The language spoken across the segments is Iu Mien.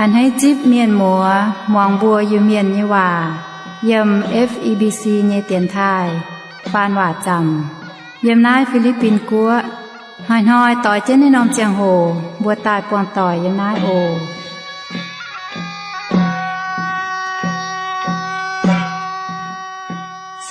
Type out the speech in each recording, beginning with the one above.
A'hneiv zipv mienh muoz muangx mbuo Iu-Mienh nyei waac yiem F E B C nyei dienx taaih faan waac zaamc yiem naaiv Fi^li^bin Guoqv. Hnoi-hnoi doix jienv naaiv norm ziangh hoc mbuo daaih buangh doic yiem naaiv oc.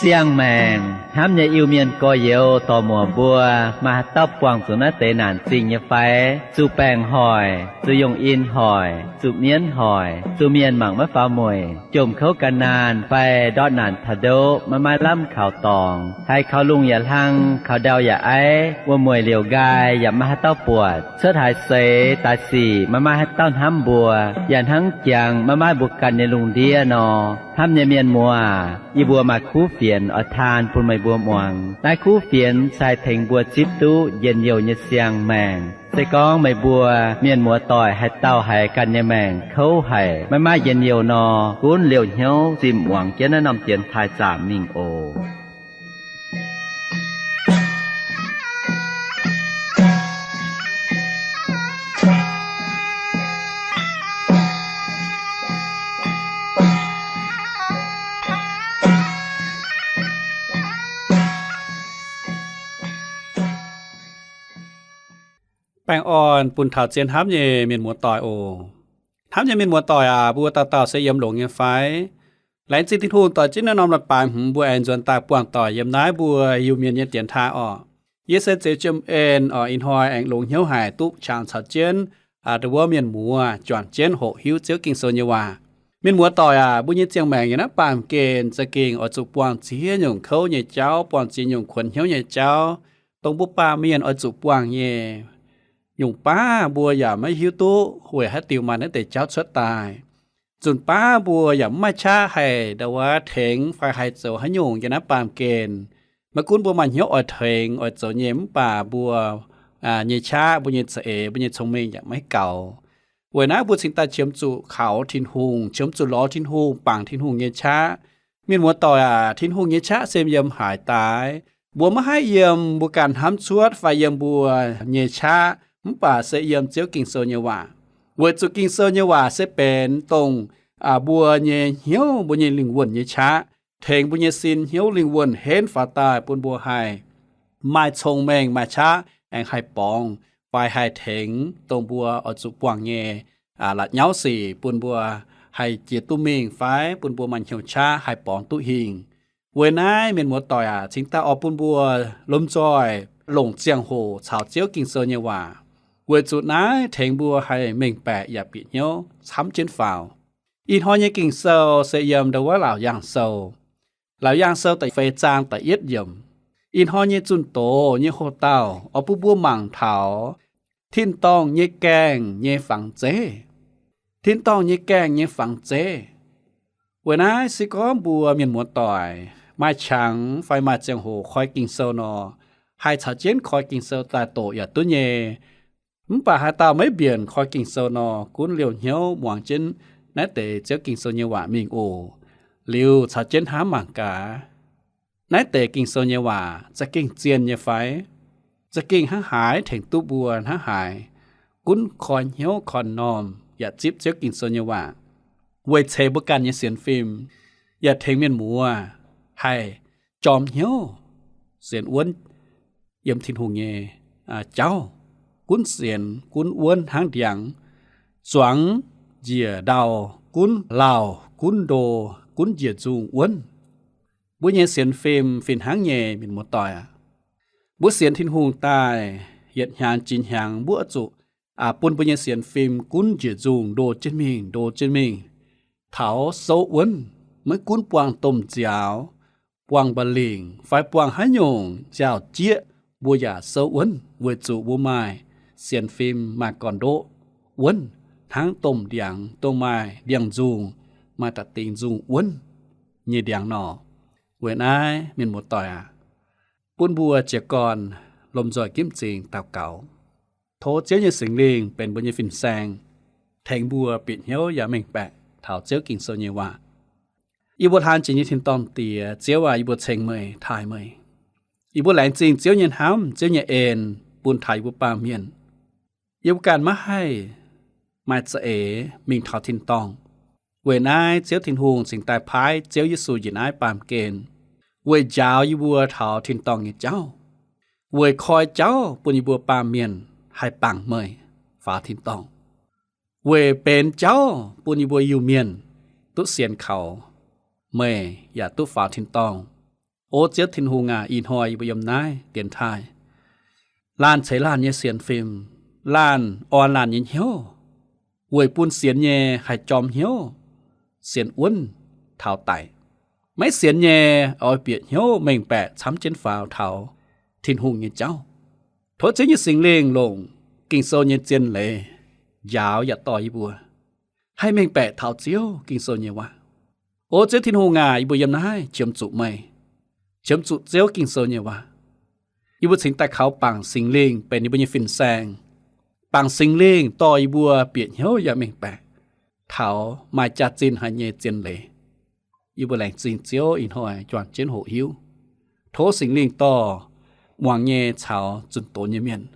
Siang-maengc hnamv nyei Iu-Mienh gorx-youz dorc-muoc mbuo, maaih haaix dauh buangh zuqc naaiv deix naanc zingh nyei fai? Zuqc baengc hoic, zuqc yungh in hoic, zuqc mienv hoic, zuqc mienh mangc maiv faaux mueic, jomc kouv gan naanh fai ndortv naanc taux ndoqv maiv maaih lamh kaux dorngx, haiz kaux lungh yaac hlang, kaux ndau yaac aiv, wuom-mueic liouc nqaai yaac maiv maaih haaix dauh buatc, cuotv haaix seix daaih sic maiv maaih haaix dauh hnamv mbuo, yaac hnangv jangx maiv maaih mbuo ganh nyei lungh ndiev nor. Hnamv nyei mienh muoz, yie mbuo maaih kuv fienx oix taan bun meih mbuo muangx. Naaiv kuv fienx se haih tengx mbuo zipv duqv njien-youh nyei siang-maengc. Se gorngv meih mbuo mienh muoz-doic haaix dauh haiz ganh nyei maengc kouv haic, maiv maaih njien-youh nor, gunv liouh hnyouv zimh muangx jienv naaiv norm dienx taaih zaamc mingh oc. Baengh orn bun taux zien hnamv nyei mienh muoz-doic oc. Hnamv nyei mienh muoz-doic aac, mbuo dauh dauh se yiem longx nyei fai? Laengz zingh Tin-Hungh dorh jienv naaiv norm leiz-baaix hmz mbuo aengx nzuonx daaih buangh doic yiem naaiv mbuo Iu-Mienh nyei dienx taaih orqc. Yie se Zeux Jiem En orqc. Ih hnoi aengx longx hnyouv haic duqv qangx caux jienv dongh wuov mienh muoz juangc jienv hoqc hiuv Ziouv Ging-Sou nyei waac. Mienh muoz-doic aac, mbuo nyei ziangh maengc yiem naaiv baamh gen za'gengh oix zuqc buangh ziex nyungc kouv nyei jauv, buangh ziex nyungc kuonx hnyouv nyei jauv, dongh mbuo baamh mienh oix zuqc buangh nyei. Nyungc baav mbuo yaac maiv hiuv duqv weic haaix diuc maaih naaiv deix jauv cuotv daaih. Nzunc baav mbuo yaac mv maaih qaqv haih ndau wuov tengx fai haih zoux haaix nyungc yiem naaiv baamh gen. Maiv gunv mbuo maaih hnyouv oix tengx oix zoux nyei, mv baac mbuo nyei qaqv, mbuo nyei za'eix, mbuo nyei cong-mengh yaac maiv gaux. Weic naaiv mbuo cingx daaih qiemx zuqc kaux Tin-Hungh, qiemx zuqc lorz Tin-Hungh, bangc Tin-Hungh nyei qaqv. Mienh muoz-doic aac, Tin-Hungh nyei qaqv se yiem haaix daaih? Mbuo maiv haih yiem mbuo ganh hnamv cuotv fai yiem mbuo nyei qaqv, mv baac se yiem Ziouv Ging-Sou nyei waac. Weic zuqc Ging-Sou nyei waac se benx dongh mbuo nyei hnyouv, mbuo nyei lingh wuonh nyei qaqv, tengx mbuo nyei sin, hnyouv, lingh wuonh henv faaux daaih bun mbuo haih maaih cong-mengh, maaih qaqv aengx haih borngz fai haih tengx dongh mbuo oix zuqc buangh nyei la'nyauv sic bun mbuo haih jiex duqv mingh fai bun mbuo maaih hnyouv qaqv haih borngz duqv hingh. Weic naaiv mienh muoz-doic aac, cingx daaih oix bun mbuo lomh nzoih longc ziangh hoc caux Ziouv Ging-Sou nyei waac, weic zuqc naaiv tengx mbuo haih mengh baeqc yaac bieqc hnyouv camv jienv faaux. Ih hnoi nyei Ging-Sou se yiem ndau wuov Laauc Yaangh Sou. Laauc Yaangh Sou da'feix zaang da'yietv yiemc. Ih hnoi nyei zunh doz nyei hoc-dauh oix bun mbuo mangc taux tin-dorngh nyei gaengh nyei fangx zeiv. Tin-dorngh nyei gaengh nyei fangx zeiv. Weic naaiv se gorngv mbuo mienh muoz-doic maaih qangx fai maaih ziangh hoc koi Ging-Sou nor, haih caux jienv koi Ging-Sou daaih doqc yaac duqv nyei. Mv baac haaix dauh maiv mbienc koi Ging-Sou nor, gunv liouh hnyouv muangx jienv naaiv deix Ziouv Ging-Sou nyei waac mingh oc. Liuz caux jienv hnamv mangc gaax, naaiv deix Ging-Sou nyei waac za'gengh zien nyei fai? Za'gengh hnangv haaix tengx duqv mbuo hnangv haaix gunv koi hnyouv koi m'normh yaac zipv Ziouv Ging-Sou nyei waac, weic ceix mbuo ganh nyei sienx fim, yaac tengx mienh muoz haih jorm hnyouv, sienx wuonv yiem Tin-Hungh nyei jauv, gunv sienx gunv wuonv hnangv ndiangx, zuangx njiec ndau, gunv lauh gunv ndo, gunv njiec nzungh wuonv. Mbuo nyei sienx fim fih hnangv nyei, mienh muoz-doic aac. Mbuo sienx Tin-Hungh daaih yietc hnyangx jiex hnyangx mbuo zuqc bun mbuo nyei sienx fim gunv njiec nzungh ndo jienv mingh, ndo jienv mingh, taux souv wuonv, maiv gunv buangh domh nziaaux, buangh mba'lingc fai buangh haaix nyungc nziaaux-jieqv, mbuo yaac souv wuonv, weic zuqc mbuo maaih sienx fim maaih gorn-ndoqv wuonv hnangv domh ndiangx, dongh maaih ndiangx-nzungh, maaih da'dingx nzungh wuonv nyei ndiangx nor. Weic naaiv, mienh muoz-doic aac, bun mbuo jiez gorn lomh nzoih ginv m'zing daux gaux, tov Ziouv nyei Singx Lingh benx mbuo nyei fin-saeng, tengx mbuo bieqc hnyouv yaac mengh baeqc taux Ziouv Ging-Sou nyei waac. Yie mbuo hlaang jiex nyei tin-dorngh Diex, Ziouv aac, yie mbuo ceng meih, taaih meih. Yie mbuo laengz zingh Ziouv nyei hnamv, Ziouv nyei en bun taux yie mbuo baamh mienh. Yie mbuo ganh maiv haih maaih za'eix mingh taux tin-dorngh. Weic naaiv Ziouv Tin-Hungh cingx daaih paaiv Ziouv Yesu njiec naaiv baamh gen, weic njaaux yie mbuo taux tin-dorngh nyei jauv, weic koi jauv bun yie mbuo baamh mienh haih bangc meih faaux tin-dorngh, weic benx jauv bun yie mbuo Iu-Mienh duqv sienx kaux meih yaac duqv faaux tin-dorngh. O Ziouv Tin-Hungh aac, ih hnoi yie mbuo yiem naaiv dienx taaih, laanh ceix laanh nyei sienx fim, laanh orn laanh nyei hnyouv, weic bun sienx nyei haih jorm hnyouv, sienx wuonv taux daic. Maiv sienx nyei oix bieqc hnyouv mengh baeqc camv jienv faaux taux Tin-Hungh nyei jauv. Tov Ziouv nyei Singx Lingh longc Ging-Sou nyei zien leiz njaaux yaac dorh yie mbuo haih mengh baeqc taux Ziouv Ging-Sou nyei waac. O Ziouv Tin-Hungh aac, yie mbuo yiem naaiv qiemx zuqc meih, qiemx zuqc Ziouv Ging-Sou nyei waac. Yie mbuo cingx daaih kaux bangc Singx Lingh benx yie mbuo nyei fin-saeng, bangc Singx Lingh dorh yie mbuo bieqc hnyouv yaac mengh baeqc taux maaih jaax-zinh haic nyei zien leiz. Yie mbuo laengz zingh Ziouv ih hnoi juangc jienv hoqc hiuv. Tov Singx Lingh dorh muangx nyei caux zunh doz nyei mienh,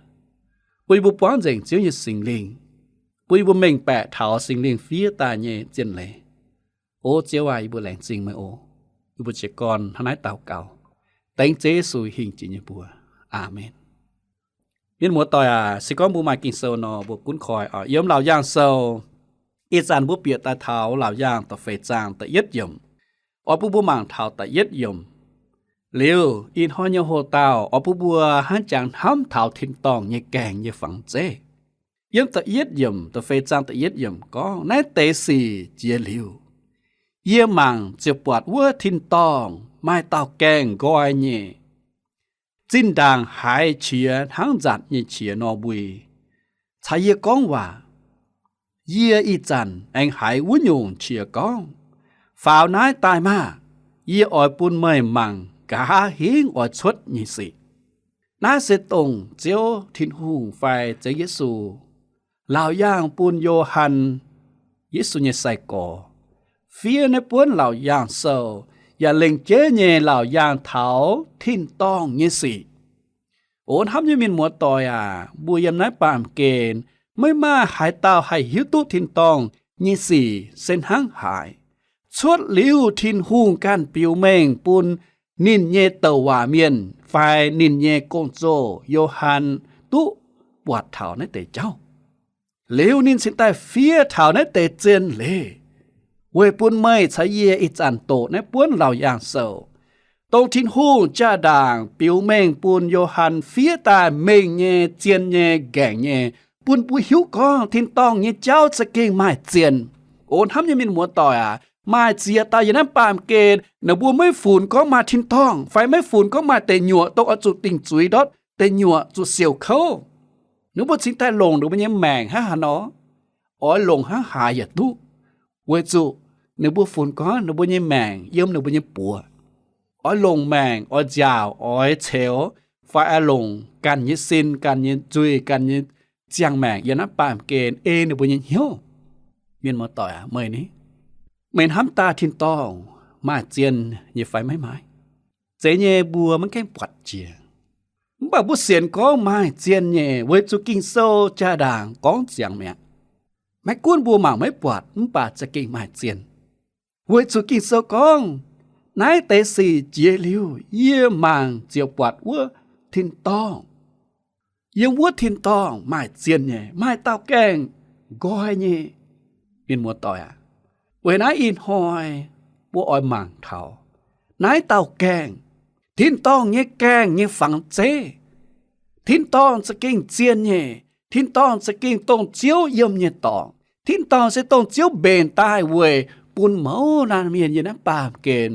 bun yie mbuo buangv nzengc Ziouv nyei Singx Lingh, bun yie mbuo mengh baeqc taux Singx Lingh fiev daaih nyei zien leiz. O Ziouv aac, yie mbuo laengz zingh meih oc. Yie mbuo jiez gorn hnangv naaiv daux gaux, dengv Ziouv Yesu hingh jiex nyei mbuox. Aamen. Mienh muoz-doic aac, se gorngv mbuo maaih Ging-Sou nor, mbuo gunv koi oc. Yiem Laauc Yaangh Sou, ih zanc mbuo bieqc daaih taux Laauc Yaangh da'feix zaang da'yietv yiemc. Oix bun mbuo mangc taux da'yietv yiemc. Liuz ih hnoi nyei hoc-dauh oix bun mbuo hnangv jangx hnamv taux tin-dorngh nyei gaengh nyei fangx zeiv. Yiem da'yietv yiemc, da'feix zaang da'yietv yiemc gorngv, naaiv deix sic jiex liuz, yie mangc ziouc buatc wuov tin-dorngh maaih dauh gaengh nqoi nyei, zinh ndaangc haiz qiex hnangv nzatc nyei qiex nor mbui. Caux yie gorngv waac, yie ih zanc aengx haiz wuov nyungc qiex gorngv, faaux naaiv daaih maah! Yie oix bun meih mangc nqa'haav hingv oix cuotv nyei sic. Naaiv se dongh Ziouv Tin-Hungh fai Ziouv Yesu Laauc Yaangh bun Yo^han, Yesu nyei sai-gorx, fiev naaiv buonv Laauc Yaangh Sou, yaac lengc jeiv nyei Laauc Yaangh taux tin-dorngh nyei sic. O hnamv nyei mienh muoz-doic aac, mbuo yiem naaiv baamh gen maiv maaih haaix dauh haih hiuv duqv tin-dorngh nyei sic se hnangv haaix. Cuotv liuz Tin-Hungh ganh biux mengh bun ninh nyei douc waac mienh fai ninh nyei gong-zoh Yo^han duqv buatc taux naaiv deix jauv. Liuz ninh cingx daaih fiev taux naaiv deix zien leiz, weic bun meih caux yie ih zanc doqc naaiv buonv Laauc Yaangh Sou, dongh Tin-Hungh jaa-ndaangc biux mengh bun Yo^han fiev daaih mengh nyei, zien nyei, ngaengc nyei, bun mbuo hiuv gorngv tin-dorngh nyei jauv za'gengh maaih zien. O hnamv nyei mienh muoz-doic aac, maaih ziex dauh yiem naaiv baamh gen, ninh mbuo maiv funx gorngv maaih tin-dorngh, fai maiv funx gorngv maaih deic nyuoqc dongh oix zuqc dingc zuiz ndortv deic nyuoqc zuqc siouc kouv. Ninh mbuo cingx daaih longc ninh mbuo nyei maengc hnangv haaix nor, oix longc hnangv haaix yaac duqv, weic zuqc ninh mbuo funx gorngv ninh mbuo nyei maengc yiem ninh mbuo nyei buoz. Oix longc maengc, oix nziaauc, oix ceux, fai oix longc ganh nyei sin, ganh nyei nzuih, ganh nyei ziangh maengc yiem naaiv baamh gen ei ninh mbuo nyei hnyouv. Mienh muoz-doic aac, meih ni, meih hnamv daaih tin-dorngh maaih zien nyei fai maiv maaih? Zeiz nyei mbuo maiv gaengh buatc jiex. Mv baac mbuo sienx gorngv maaih zien nyei, weic zuqc Ging-Sou jaa-ndaangc gorngv ziangx mi'aqv. Maiv gunv mbuo mangc maiv buatc, mv baac za'gengh maaih zien. Weic zuqc Ging-Sou gorngv, naaiv deix sic jiex liuz, yie mangc ziouc buatc wuov tin-dorngh. Yiem wuov tin-dorngh maaih zien nyei, maaih dauh gaengh nqoi nyei. Mienh muoz-doic aac, weic naaiv ih hnoi mbuo oix mangc taux naaiv dauh gaengh, tin-dorngh nyei gaengh nyei fangx zeiv. Tin-dorngh za'gengh zien nyei. Tin-dorngh za'gengh dongh Ziouv yiem nyei dorngx. Tin-dorngh se dongh Ziouv mbenc daaih weic bun mouz laanh mienh yiem naaiv baamh gen,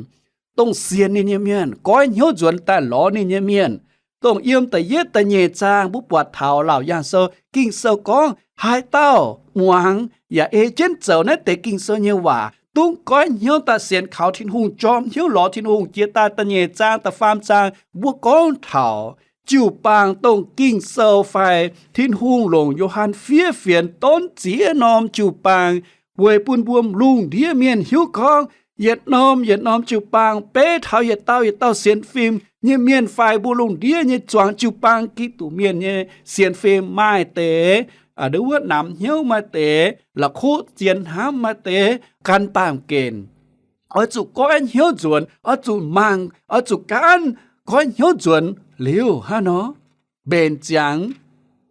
dongh sienx ninh nyei mienh, goiv hnyouv nzuonx daaih lorz ninh nyei mienh. Dongh yiem da'yietv da'nyeic zaang mbuo buatc taux Laauc Yaangh Sou, Ging-Sou gorngv, haaix dauh muangx yaac ei jienv zoux naaiv deix Ging-Sou nyei waac, dungx goiv hnyouv daaih sienx kaux Tin-Hungh, jorm hnyouv lorz Tin-Hungh. Jiex daaih da'nyeic zaang, da'faam zaang, mbuo gorngv taux jiu-baang dongh Ging-Sou fai Tin-Hungh longc Yo^han fiev fienx donv ziex norm jiu-baang, weic bun mbuo lungh ndiev mienh hiuv gorngv yietc norm yietc norm jiu-baang beiv taux yietc dauh yietc dauh sienx fim nyei mienh fai mbuo lungh ndiev nyei zuangx jiu-baang Giduc mienh nyei sienx fim maaih deix a'nduov wuov namx hnyouv maaih deix, la'kuqv zien hnamv maaih deix, gan baamh gen. Oix zuqc goiv hnyouv nzuonx, oix zuqc mangc, oix zuqc gaanv, goiv hnyouv nzuonx liuz hnangv nor mbenc ziangx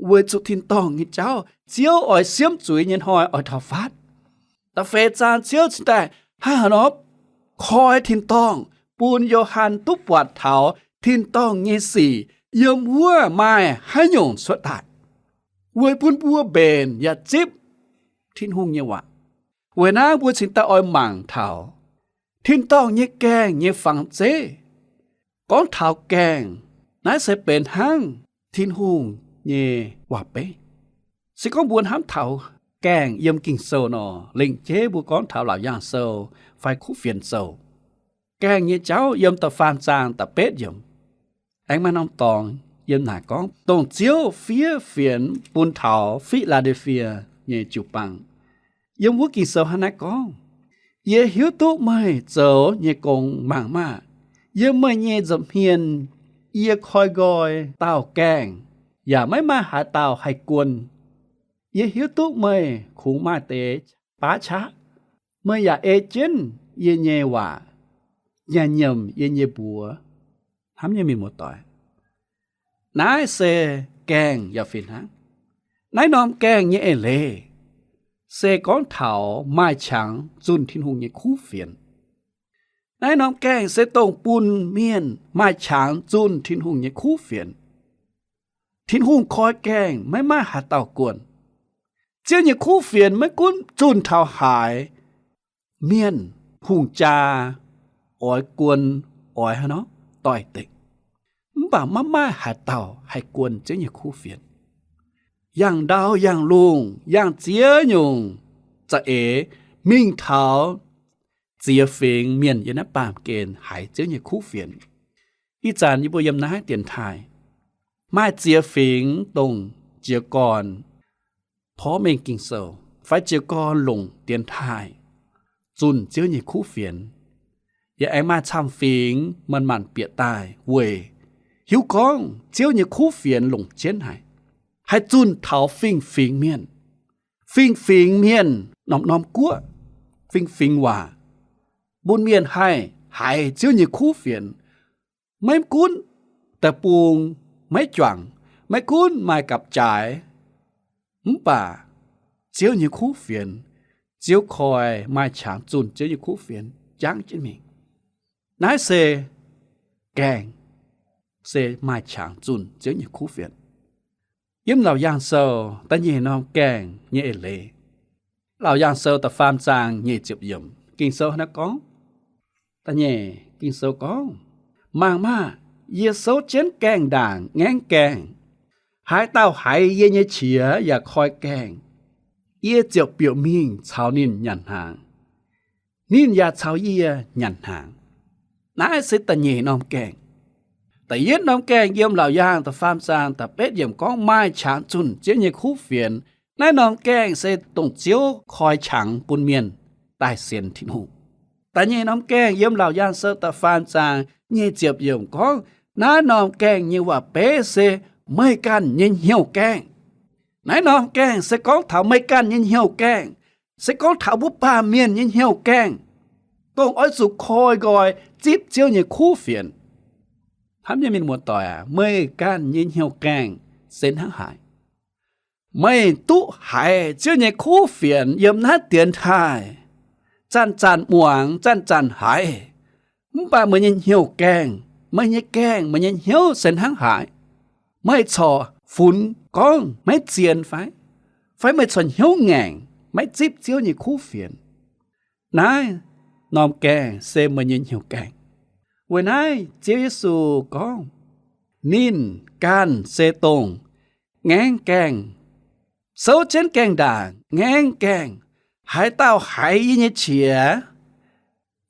weic zuqc tin-dorngh nyei jauv. Ziouv oix siemv zuiz nyei hnoi oix taux fatv. Da'feix zaang Ziouv cingx daaih hnangv haaix nor koi tin-dorngh, bun Yo^han duqv buatc taux tin-dorngh nyei sic yiem wuov maaih haaix nyungc cuotv daaih, weic bun mbuo mbenc yaac zipv Tin-Hungh nyei waac. Weic naaiv mbuo cingx daaih oix mangc taux tin-dorngh nyei gaengh nyei fangx zeiv. Gorngv taux gaengh, naaiv se benx hnangv Tin-Hungh nyei waac-beiv. Se gorngv mbuo hnamv taux gaengh yiem Ging-Sou nor, lengc jeiv mbuo gorngv taux Laauc Yaangh Sou fai Kuv Fienx Sou. Gaengh nyei jauv yiem da'faam zaang da'betv yiemc. Aengx maaih norm dorngx yiem naaic gorngv, dongh Ziouv fiev fienx bun taux Fi^laa^ndie^fie nyei jiu-baang. Yiem wuov Ging-Sou hnangv naaiv gorngv, Yie hiuv duqv meih zoux nyei gong mangc maah! Yiem meih nyei nza'hmien yie koi nqoi dauh gaengh, yaac maiv maaih haaix dauh haih guon. Yie hiuv duqv meih kungx maaih deix baav qaqv. Meih yaac ei jienv yie nyei waac, nyanc nyiemc yie nyei mbuox. Hnamv nyei mienh muoz-doic, naaiv se gaengh yaac fih hnangv. Naaiv norm gaengh nyei eix leiz se gorngv taux maaih qangx zunh Tin-Hungh nyei kuv fienx. Naaiv norm gaengh se dongh bun mienh maaih qangx zunh Tin-Hungh nyei kuv fienx. Tin-Hungh koi gaengh maiv maaih haaix dauh guon. Ziouv nyei kuv fienx maiv gunv zunh taux haaix, mienh hungh jaa oix guon, oix hnangv nor doix-dekc, mv baac maiv maaih haaix dauh haih guon Ziouv nyei kuv fienx. Yangh ndau yangh lungh yangh ziex nyungc za'eix mingh taux ziex fingx mienh yiem naaiv baamh gen haiz Ziouv nyei kuv fienx. Ih zanc yie mbuo yiem naaiv dienx taaih maaih ziex fingx dongh jiez gorn porv mengh Ging-Sou fai jiez gorn longc dienx taaih zunh Ziouv nyei kuv fienx. Yaac aengx maaih camv fingx manc-manc bieqc daaih weic hiuv gorngv Ziouv nyei kuv fienx longc jienv haic, haih zunh taux fingx-fingx mienh, fingx-fingx mienh, norm-norm guoqv, fingx-fingx waac, bun mienh haih haiz Ziouv nyei kuv fienx. Maiv gunv deic-bung maiv juangc, maiv gunv maaih gapv-jaaix, mv baac Ziouv nyei kuv fienx, Ziouv koi maaih qangx zunh Ziouv nyei kuv fienx jangv jienv mingh. Naaiv se gaengh, se maaih qangx zunh Ziouv nyei kuv fienx. Yiem Laauc Yaangh Sou da'nyeic norm gaengh nyei eix leiz. Laauc Yaangh Sou da'faam zaang nyic ziepc yiemc, Ging-Sou hnangv naaiv gorngv. Da'nyeic Ging-Sou gorngv, Mangc maah! Yie souv jienv gaengh ndaangc ngaengv gaengh. Haaix dauh haiz yie nyei qiex yaac koi gaengh, yie ziouc biouc mingh caux ninh nyanc hnaangx. Ninh yaac caux yie nyanc hnaangx. Naaiv se da'nyeic norm gaengh. Da'yietv norm gaengh yiem Laauc Yaangh da'faam zaang da'betv yiemc gorngv maaih qangx zunh Ziouv nyei kuv fienx. Naaiv norm gaengh se dongh Ziouv koi qangx bun mienh daaih sienx Tin-Hungh. Da'nyeic norm gaengh yiem Laauc Yaangh Sou da'faam zaang nyic ziepc yiemc gorngv, naaiv norm gaengh nyei waac-beiv se meih ganh nyei hnyouv gaengh. Naaiv norm gaengh se gorngv taux meih ganh nyei hnyouv gaengh, se gorngv taux mbuo baamh mienh nyei hnyouv gaengh, dongh oix zuqc koi nqoi zipv Ziouv nyei kuv fienx. Hnamv nyei mienh muoz-doic aac, meih ganh nyei hnyouv gaengh se hnangv haaix? Meih duqv haiz Ziouv nyei kuv fienx yiem naaiv dienx taaih, zanc-zanc muangx, zanc-zanc haiz, mv baac meih nyei hnyouv gaengh, meih nyei gaengh, meih nyei hnyouv se hnangv haaix? Meih corc funx gorngv maiv zien fai? Fai meih corc hnyouv ngaengc maiv zipv Ziouv nyei kuv fienx? Naaiv norm gaengh se meih nyei hnyouv gaengh. Weic naaiv Ziouv Yesu gorngv, ninh ganh se dongh ngaengv gaengh, souv jienv gaengh ndaangc ngaengv gaengh. Haaix dauh haiz yie nyei qiex,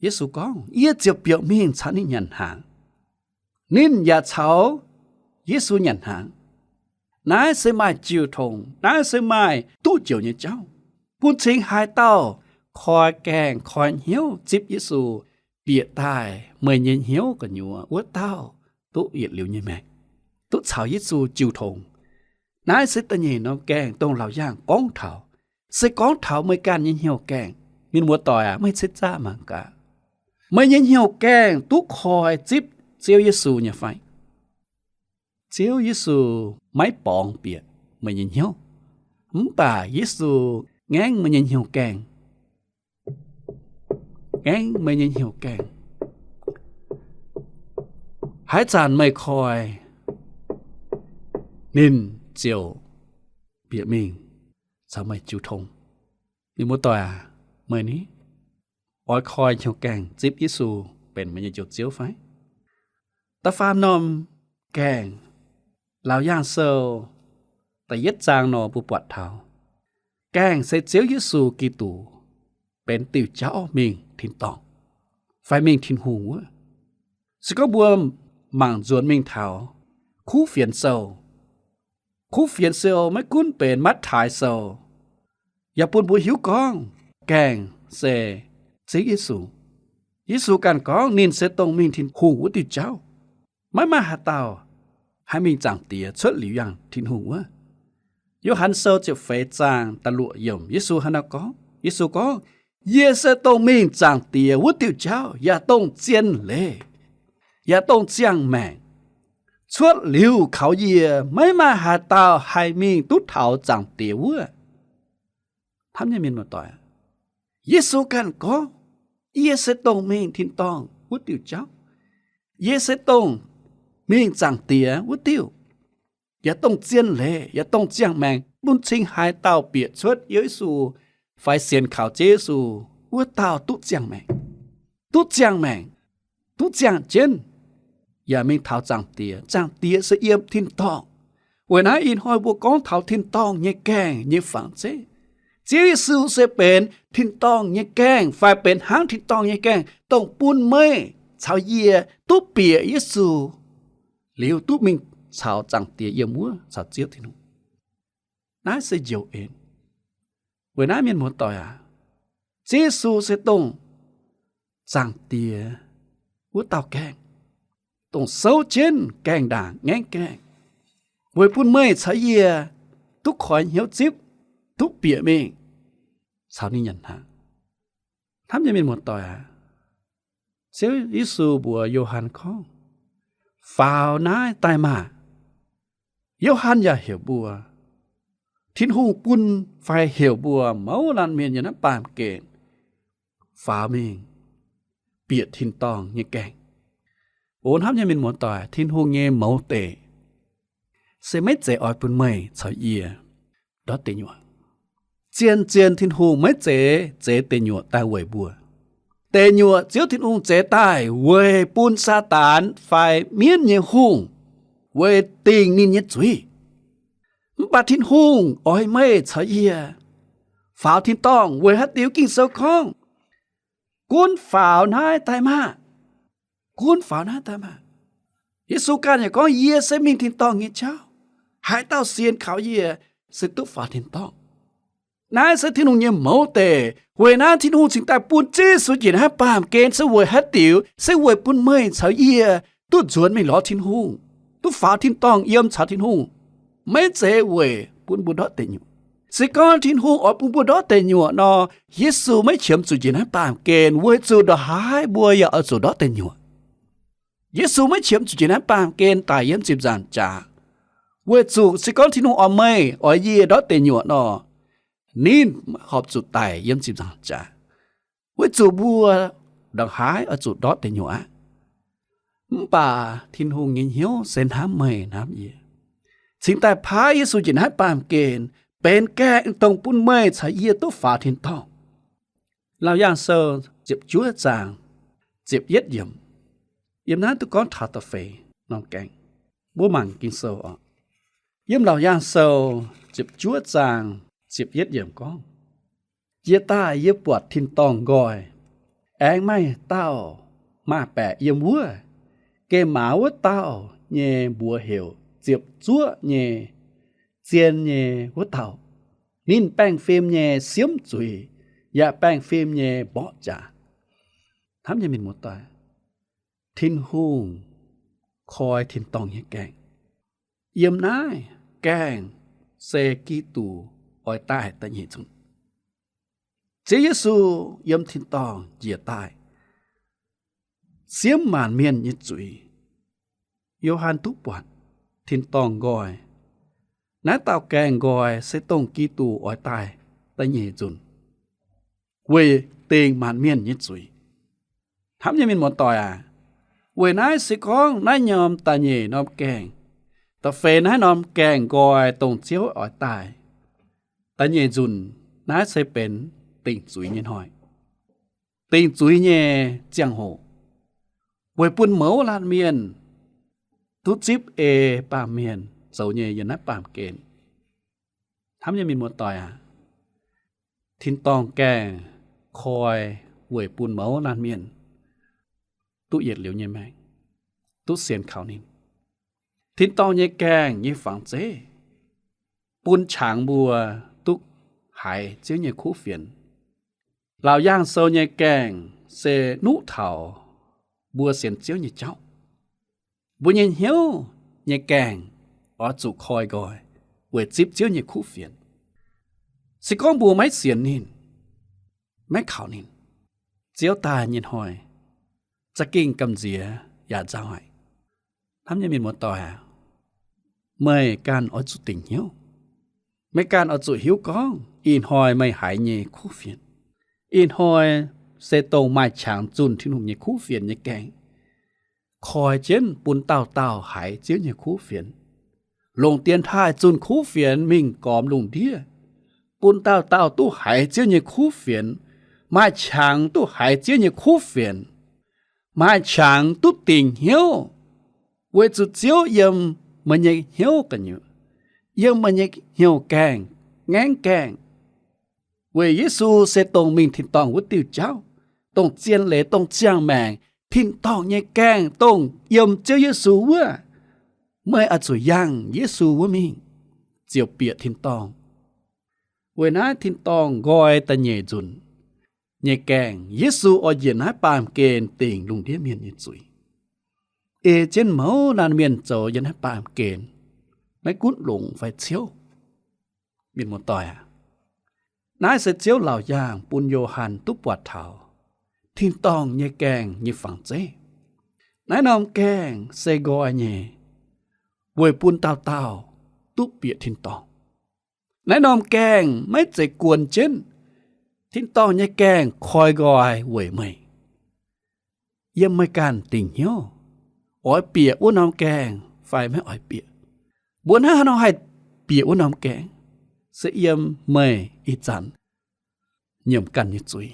Yesu gorngv, yie ziouc biouc mingh caux ninh nyanc hnaangx. Ninh yaac caux Yesu nyanc hnaangx. Naaiv se maaih jiu tong, naaiv se maaih duqv njoux nyei jauv, bun cingx haaix dauh koi gaengh koi hnyouv zipv Yesu bieqc daaih meih nyei hnyouv gu'nyuoz, wuov dauh duqv yietc liuz nyei maengc, duqv caux Yesu jiu tong. Naaiv se da'nyeic norm gaengh dongh laauc yaangh gorngv taux, se gorngv taux meih ganh nyei hnyouv gaengh. Mienh muoz-doic aac, meih ceix zaqv mangc gaax, meih nyei hnyouv gaengh duqv koi zipv Ziouv Yesu nyei fai? Ziouv Yesu maiv borngz bieqc meih nyei hnyouv, mv baac Yesu ngaengv meih nyei hnyouv gaengh. Ngaengv meih nyei hnyouv gaengh. Haaix zanc meih koi, ninh ziouc bieqc mingh caux meih jiu tong. Mienh muoz-doic aac, meih ni oix koi hnyouv gaengh zipv Yesu benx meih nyei Njoux Ziouv fai? Da'faam norm gaengh, Laauc Yaangh Sou da'yietv zaang nor mbuo buatc taux, gaengh se Ziouv Yesu Giduc benx diuh jauv mingh tin-dorngh fai mingh Tin-Hungh wuov. Se gorngv mbuo mangc nzuonx mingh taux Kuv Fienx Sou, Kuv Fienx Sou maiv gunv benx Matv^taai Sou yaac bun mbuo hiuv gorngv gaengh se Ziouv Yesu. Yesu ganh gorngv ninh se dongh mingh Tin-Hungh wuov diuh jauv. Maiv maaih haaix dauh haih mingh Zaangc Diex cuotv liuz yangh Tin-Hungh wuov. Yo^han Sou ziepc feix zaang da'luoqc yiemc, Yesu hnangv naaiv gorngv. Yesu gorngv, Yie se dongh mingh Zaangc Diex wuov diuh jauv, yaac dongh zien leiz, yaac dongh ziangh maengc. Cuotv liuz kaux yie, maiv maaih haaix dauh haih mingh duqv taux Zaangc Diex wuov. Hnamv nyei mienh muoz-doic, Yesu ganh gorngv, Yie se dongh mingh tin-dorngh wuov diuh jauv. Yie se dongh mingh Zaangc Diex wuov diuh, yaac dongh zien leiz, yaac dongh ziangh maengc, bun cing haaix dauh bieqc cuotv Yesu fai sienx kaux Ziouv Yesu, wuov dauh duqv ziangh maengc, duqv ziangh maengc, duqv ziangh jienv, yaac mingh taux Zaangc Diex. Zaangc Diex se yiem tin-dorngh. Weic naaiv ih hnoi mbuo gorngv taux tin-dorngh nyei gaengh nyei fangx zeiv, Ziouv Yesu se benx tin-dorngh nyei gaengh fai benx hnangv tin-dorngh nyei gaengh, dongh bun meih caux yie duqv bieqc Yesu liuz duqv mingh caux Zaangc Diex yiem wuov caux Ziouv Tin-Hungh. Naaiv se njoux en. Weic naaiv mienh muoz-doic aac, Ziouv Yesu se dongh Zaangc Diex wuov dauh gaengh, dongh souv jienv gaengh ndaangc ngaengv gaengh, weic bun meih caux yie duqv koi hnyouv zipv, duqv bieqc mingh caux ninh nyanc hnaangx. Hnamv nyei mienh muoz-doic aac, Ziouv Yesu mbuox Yo^han gorngv, Faaux naaiv daaih maah! Yo^han yaac heuc mbuo, Tin-Hungh bun fai heuc mbuo mouz laanh mienh yiem naaiv baamh gen faaux mingh bieqc tin-dorngh nyei gaengh. O hnamv nyei mienh muoz-doic, Tin-Hungh nyei mouz deic se maiv zeiz oix bun meih caux yie ndortv deic nyuoqc. Zien-zien Tin-Hungh maiv zeiz zeix deic nyuoqc daaih weic mbuo. Deic nyuoqc Ziouv Tin-Hungh zeix daaih weic bun Saadaan fai mienv nyei hungh, weic dingc ninh nyei zuiz. Mv baac Tin-Hungh oix meih caux yie faaux tin-dorngh weic haaix diuc? Ging-Sou gorngv, Gunv faaux naaiv daaih maah! Gunv faaux naaiv daaih maah! Yesu ganh yaac gorngv, Yie se mingh tin-dorngh nyei jauv. Haaix dauh sienx kaux yie se duqv faaux tin-dorngh. Naaiv se Tin-Hungh nyei mouz deic. Weic naaiv Tin-Hungh cingx daaih bun Ziouv Yesu njiec naaiv baamh gen se weic haaix diuc? Se weic bun meih caux yie duqv nzuonx mingh lorz Tin-Hungh, duqv faaux tin-dorngh yiem caux Tin-Hungh. Maiv zeiz weic bun mbuo ndortv deic nyuoqc. Se gorngv Tin-Hungh oix bun mbuo ndortv deic nyuoqc nor, Yesu maiv qiemx zuqc njiec naaiv baamh gen, weic zuqc ndongc haaix mbuo yaac oix zuqc ndortv deic nyuoqc. Yesu maiv qiemx zuqc njiec naaiv baamh gen daic yiem ziepc nzaangc jaax, weic zuqc se gorngv Tin-Hungh oix meih oix yie ndortv deic nyuoqc nor, ninh horpc zuqc daic yiem ziepc nzaangc jaax, weic zuqc mbuo ndongc haaix oix zuqc ndortv deic nyuoqc aqv. Mv baac Tin-Hungh nyei hnyouv se hnamv meih hnamv yie, cingx daaih paaiv Yesu njiec naaiv baamh gen benx gaengh dongh bun meih caux yie duqv faaux tin-dorngh. Laauc Yaangh Sou ziepc juov zaang ziepc yietv yiemc, yiem naaiv duqv gorngv taux da'feix norm gaengh. Mbuo mangc Ging-Sou oc. Yiem Laauc Yaangh Sou ziepc juov zaang ziepc yietv yiemc gorngv, Jiex daaih yie buatc tin-dorngh nqoi, aengx maaih dauh maaz-baeqc yiem wuov. Gemx maaz wuov dauh nyei mbuox heuc Ziepc Zuoqv nyei Zien nyei wuov dauh. Ninh baengh fim nyei siemv zuiz, yaac baengh fim nyei mborqv jaax. Hnamv nyei mienh muoz-doic, Tin-Hungh koi tin-dorngh nyei gaengh. Yiem naaiv gaengh se Giduc oix daaih da'nyeic nzunc. Ziouv Yesu yiem tin-dorngh njiec daaih, siemv maanc mienh nyei zuiz. Yo^han duqv buatc tin-dorngh nqoi. Naaiv dauh gaengh nqoi se dongh Giduc oix daaih da'nyeic nzunc weic dingc maanc mienh nyei zuiz. Hnamv nyei mienh muoz-doic aac, weic naaiv se gorngv naaiv norm da'nyeic norm gaengh, da'feix naaiv norm gaengh nqoi dongh Ziouv oix daaih da'nyeic nzunc, naaiv se benx dingc zuiz nyei hnoi, dingc zuiz nyei ziangh hoc, weic bun mouz laanh mienh duqv zipv ei baamh mienh zoux nyei yiem naaiv baamh gen. Hnamv nyei mienh muoz-doic aac, tin-dorngh gaengh koi weic bun mouz laanh mienh duqv yietc liuz nyei maengc, duqv sienx kaux ninh. Tin-dorngh nyei gaengh nyei fangx zeiv bun qangx mbuo duqv haiz Ziouv nyei kuv fienx. Laauc Yaangh Sou nyei gaengh se nuqv taux mbuo sienx Ziouv nyei jauv. Mbuo nyei hnyouv nyei gaengh oix zuqc koi nqoi weic zipv Ziouv nyei kuv fienx. Se gorngv mbuo maiv sienx ninh, maiv kaux ninh, Ziouv daaih nyei hnoi za'gengh gamh nziex yaac nzauh haic. Hnamv nyei mienh muoz-doic aac, meih ganh oix zuqc dingc hnyouv. Meih ganh oix zuqc hiuv gorngv ih hnoi meih haiz nyei kuv fienx, ih hnoi se dongh maaih qangx zunh Tin-Hungh nyei kuv fienx nyei gaengh koi jienv bun dauh dauh haiz Ziouv nyei kuv fienx. Longc dienx taaih zunh kuv fienx mingh gormx lungh ndiev, bun dauh dauh duqv haiz Ziouv nyei kuv fienx, maaih qangx duqv haiz Ziouv nyei kuv fienx, maaih qangx duqv dingc hnyouv, weic zuqc Ziouv yiem meih nyei hnyouv gu'nyuoz, yiem meih nyei hnyouv gaengh, ngaengv gaengh. Weic Yesu se dongh mingh tin-dorngh wuov diuh jauv, dongh zien leiz, dongh ziangh maengc, tin-dorngh nyei gaengh, dongh yiem Ziouv Yesu wuov. Meih oix zuqc yangh Yesu wuov mingh, ziouc bieqc tin-dorngh. Weic naaiv tin-dorngh nqoi da'nyeic nzunc nyei gaengh, Yesu oix njiec naaiv baamh gen dingc lungh ndiev mienh nyei zuiz, ei jienv mouz laanh mienh zoux yiem naaiv baamh gen, maiv gunv longc fai ciouv. Mienh muoz-doic aac, naaiv se Ziouv laauc yaangh bun Yo^han duqv buatc taux tin-dorngh nyei gaengh nyei fangx zeiv. Naaiv norm gaengh se nqoi nyei, weic bun dauh dauh duqv bieqc tin-dorngh. Naaiv norm gaengh maiv zeiz guon jienv. Tin-dorngh nyei gaengh koi nqoi weic meih. Yiem meih ganh dingc hnyouv oix bieqc wuov norm gaengh fai maiv oix bieqc. Mbuo hnangv haaix nor haih bieqc wuov norm gaengh? Se yiem meih ih zanc nyiemc ganh nyei zuiz,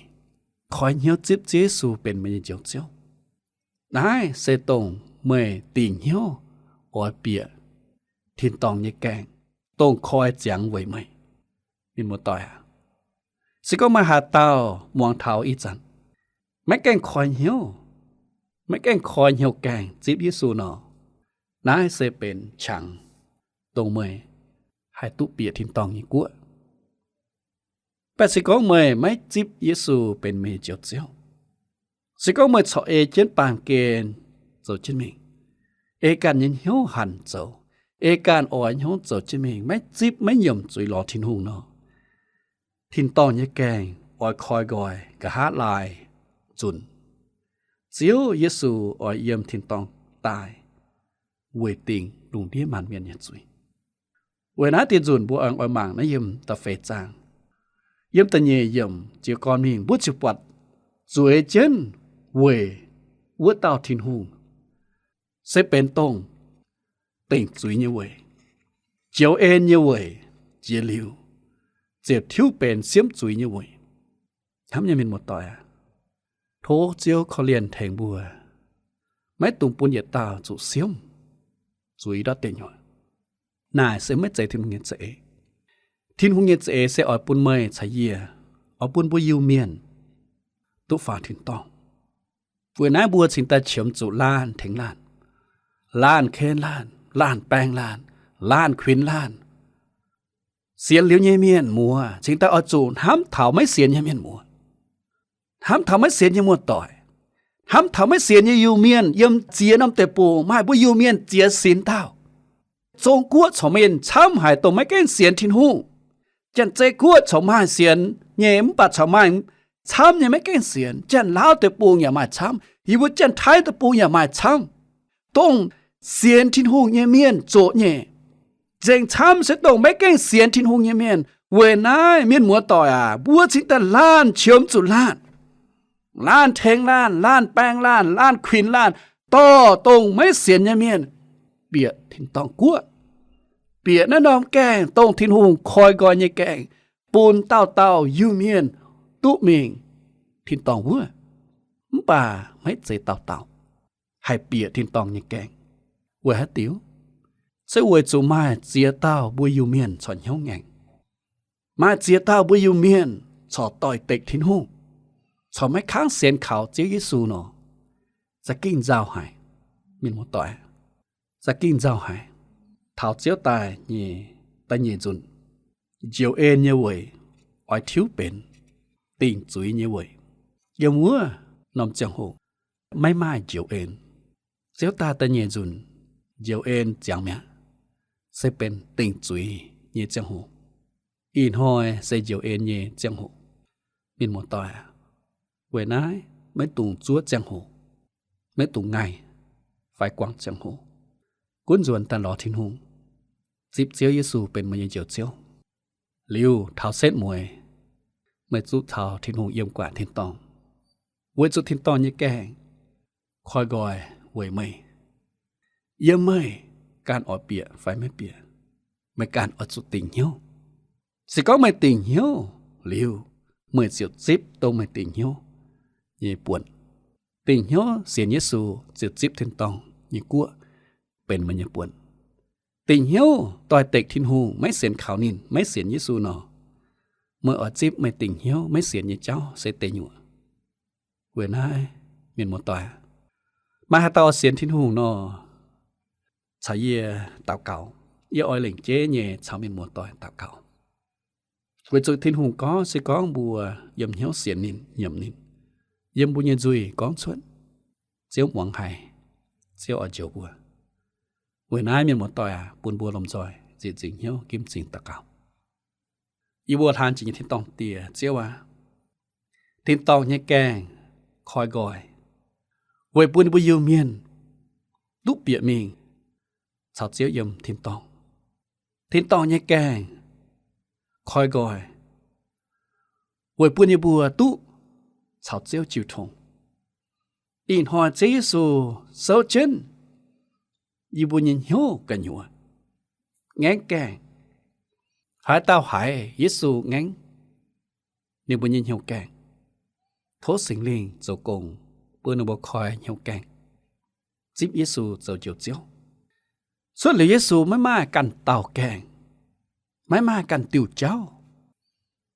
koi hnyouv zipv Ziouv Yesu benx meih nyei Njoux Ziouv. Naaiv se dongh meih dingc hnyouv oix bieqc tin-dorngh nyei gaengh, dongh koi ziangx weic meih. Mienh muoz-doic aac, se gorngv maaih haaix dauh muangx taux ih zanc maiv gaengh koi hnyouv, maiv gaengh koi hnyouv gaengh zipv Yesu nor, naaiv se benx qangx dongh meih haih duqv bieqc tin-dorngh nyei guoqv. Mv baac se gorngv meih maiv zipv Yesu benx meih nyei Njoux Ziouv, se gorngv meih corc ei jienv baamh gen zoux jienv mingh, ei ganh nyei hnyouv hanc zoux, ei ganh oix hnyouv zoux jienv mingh, maiv zipv maiv nyiemc zuiz lorz Tin-Hungh nor, tin-dorngh nyei gaengh oix koi nqoi nqa'haav laai nzunc. Ziouv Yesu oix yiem tin-dorngh daaih weic dingc lungh ndiev maanc mienh nyei zuiz. Weic naaiv dieh nzunc mbuo aengx oix mangc naaiv yiem da'feix zaang, yiem da'nyeic yiemc jiez gorn mingh, mbuo ziouc buatc zueiz jienv weic wuov dauh Tin-Hungh se benx dongh dingc zuiz nyei weic, joux en nyei weic, jiex liuz ziouc tiuv benx siemv zuiz nyei weic. Hnamv nyei mienh muoz-doic aac, tov Ziouv korv-lienh tengx mbuo, maiv dungx bun yietc dauh zuqc siemv zuiz ndortv deic nyuoqc. Naaic se maiv zeiz Tin-Hungh nyei za'eix. Tin-Hungh nyei za'eix se oix bun meih caux yie, oix bun mbuo Iu-Mienh duqv faaux tin-dorngh. Weic naaiv mbuo cingx daaih qiemx zuqc laanh tengx laanh, laanh ken laanh, laanh baeng laanh, laanh kuinx laanh. Sienx liuz nyei mienh muoz cingx daaih oix zuqc hnamv taux maiv sienx nyei mienh muoz, hnamv taux maiv sienx nyei muoz-doic, hnamv taux maiv sienx nyei Iu-Mienh. Yiem ziex norm deic-bung maaih mbuo Iu-Mienh ziex sinx dauh. Zong guoqv corc mienh camv haic dongh maiv gaengh sienx Tin-Hungh. Janx-zei guoqv corc maaih sienx nyei mv baac corc maaih camv nyei maiv gaengh sienx. Janx-laauv deic-bung yaac maaih camv. Yie mbuo Janx-Taiv deic-bung yaac maaih camv. Dongh sienx Tin-Hungh nyei mienh zoqc nyei. Nzengc camv se dongh maiv gaengh sienx Tin-Hungh nyei mienh. Weic naaiv mienh muoz-doic aac, mbuo cingx daaih laanh qiemx zuqc laanh. Laanh tengx laanh, laanh baeng laanh, laanh kuinx laanh, dorh dongh maiv sienx nyei mienh bieqc tin-dorngh guoqv, bieqc naaiv norm gaengh dongh Tin-Hungh koi nqoi nyei gaengh, bun dauh dauh Iu-Mienh duqv mingh tin-dorngh wuov. Mv baac maiv zeiz dauh dauh haih bieqc tin-dorngh nyei gaengh. Weic haaix diuc? Se weic zuqc maaih ziex dauh mbuo Iu-Mienh corc hnyouv ngaengc. Maaih ziex dauh mbuo Iu-Mienh corc doix-dekc Tin-Hungh, corc maiv kangv sienx kaux Ziouv Yesu nor, za'gengh nzauh haic. Mienh muoz-doic, za'gengh nzauh haic. Taux Ziouv daaih nyei da'nyeic nzunc, njoux en nyei weic oix tiuv benx dingc zuiz nyei weic. Yiem wuov norm ziangh hoc maiv maaih njoux en. Ziouv daaih da'nyeic nzunc, njoux en ziangx mi'aqv, se benx dingc zuiz nyei ziangh hoc. Ih hnoi se njoux en nyei ziangh hoc. Mienh muoz-doic aac, weic naaiv maiv dungx zuov ziangh hoc, maiv dungx ngaih fai guangc ziangh hoc. Gunv nzuonx daaih lorz Tin-Hungh, zipv Ziouv Yesu benx meih nyei Njoux Ziouv. Liuz taux setv mueiz, meih zuqc caux Tin-Hungh yiem gu'nguaaic tin-dorngh, weic zuqc tin-dorngh nyei gaengh koi nqoi weic meih. Yiem meih ganh oix bieqc fai maiv bieqc, meih ganh oix zuqc dingc hnyouv. Se gorngv meih dingc hnyouv liuz, meih ziouc zipv dongh meih dingc hnyouv nyei buonc. Dingc hnyouv sienx Yesu ziouc zipv tin-dorngh nyei guoqv benx meih nyei buonc. Dingc hnyouv doix-dekc Tin-Hungh, maiv sienx kaux ninh, maiv sienx Yesu nor, meih oix zipv meih dingc hnyouv maiv sienx nyei jauv se deic nyuoqc. Weic naaiv, mienh muoz-doic, maaih haaix dauh oix sienx Tin-Hungh nor, caux yie daux gaux. Yie oix lengc jeiv nyei caux mienh muoz-doic daux gaux. Weic zuqc Tin-Hungh gorngv se gorngv mbuo yiem hnyouv sienx ninh, nyiemc ninh, yiem mbuo nyei nzuih gorngv cuotv, Ziouv muangx haiz, Ziouv oix njoux mbuo. Weic naaiv mienh muoz-doic aac, bun mbuo lomh nzoih nzieqc nzingc hnyouv ginv m'zing daux gaux. Yie mbuo hlaan jiex nyei tin-dorngh Diex, Ziouv aac, tin-dorngh nyei gaengh koi nqoi weic bun mbuo Iu-Mienh duqv bieqc mingh caux Ziouv yiem tin-dorngh. Tin-dorngh nyei gaengh koi nqoi weic bun yie mbuo duqv caux Ziouv jiu tong. Ih hnoi Ziouv Yesu souv jienv yie mbuo nyei hnyouv gu'nyuoz, ngaengv gaengh. Haaix dauh haiz Yesu ngaengv ninh mbuo nyei hnyouv gaengh, tov Singx Lingh zoux gong bun ninh mbuo koi hnyouv gaengh, zipv Yesu zoux Njoux Ziouv. Cuotv liuz Yesu maiv maaih ganh dauh gaengh, maiv maaih ganh diuh jauv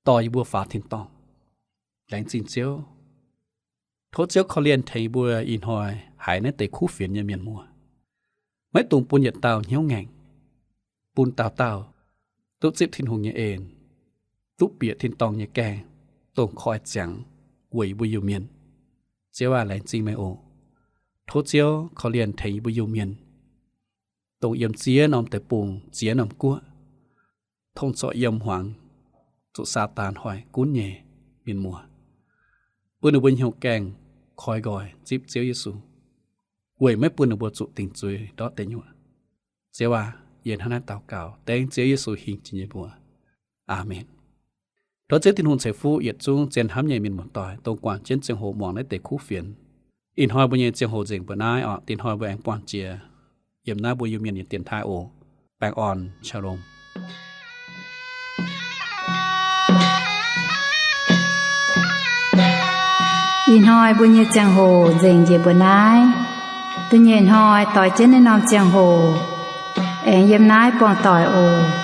dorh yie mbuo faaux tin-dorngh. Laengz zingh Ziouv. Tov Ziouv korv-lienh tengx mbuo ih hnoi haiz naaiv deix kuv fienx nyei mienh muoz. Maiv dungx bun yietc dauh hnyouv ngaengc, bun dauh dauh duqv zipv Tin-Hungh nyei en, duqv bieqc tin-dorngh nyei gaengh, dongh koi ziangx weic mbuo Iu-Mienh. Ziouv aac, laengz zingh meih oc. Tov Ziouv korv-lienh tengx yie mbuo Iu-Mienh, dongh yiem ziex norm deic-bung, ziex norm guoqv, tongv zorqv yiem hmuangx zuqc Saadaan hoic gunv nyei mienh muoz, bun ninh mbuo hnyouv gaengh koi nqoi zipv Ziouv Yesu, weic maiv bun ninh mbuo zuqc dingc zuiz ndortv deic nyuoqc. Ziouv aac, yie hnangv naaiv daux gaux dengv Ziouv Yesu hingh jiex nyei mbuox. Aamen. Tov Ziouv Tin-Hungh ceix fuqv yietc zungv zien hnamv nyei mienh muoz-doic, dongh guangc jienv ziangh hoc muangx naaiv deix kuv fienx. Ih hnoi mbuo nyei ziangh hoc nzengc mbuo naaiv oc. Dingc hnoi mbuo aengx buangh jiex yiem naaiv mbuo Iu-Mienh nyei dienx taaih oc. Baengh orn, shalom. Ih hnoi mbuo nyei ziangh hoc nzengc njiec mbuo naaiv. Da'nyeic hnoi doix jienv naaiv norm ziangh hoc aengx yiem naaiv buangh doic oc.